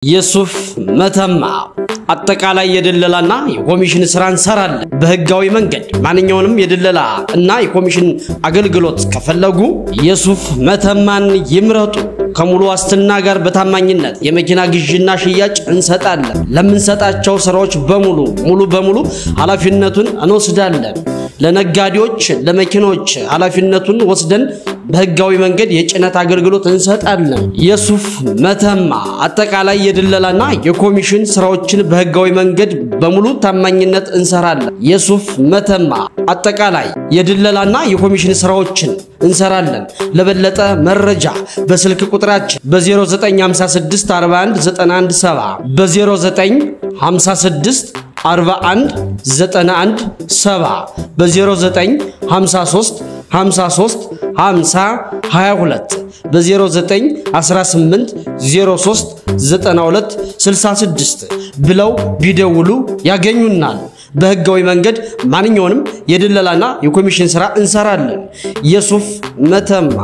የሱፍ መተማ አጠቃላይ የድለላና የኮሚሽን ስራ እንሰራለን። በህጋዊ መንገድ ማንኛውንም የድለላ እና የኮሚሽን አገልግሎት ከፈለጉ የሱፍ መተማን ይምረጡ። ከሙሉ ዋስትና ጋር በታማኝነት የመኪና ግዥና ሽያጭ እንሰጣለን። ለምንሰጣቸው ስራዎች በሙሉ ሙሉ በሙሉ ኃላፊነቱን እንወስዳለን። ለነጋዴዎች፣ ለመኪኖች ኃላፊነቱን ወስደን በህጋዊ መንገድ የጭነት አገልግሎት እንሰጣለን። የሱፍ መተማ አጠቃላይ የድለላና የኮሚሽን ስራዎችን በህጋዊ መንገድ በሙሉ ታማኝነት እንሰራለን። የሱፍ መተማ አጠቃላይ የድለላና የኮሚሽን ስራዎችን እንሰራለን። ለበለጠ መረጃ በስልክ ቁጥራችን በ0956 41 91 7፣ በ0956 41 91 7፣ በ0953 53 50 22፣ በ0918 03 92 66 ብለው ቢደውሉ ያገኙናል። በህጋዊ መንገድ ማንኛውንም የድለላና የኮሚሽን ስራ እንሰራለን። የሱፍ መተማ።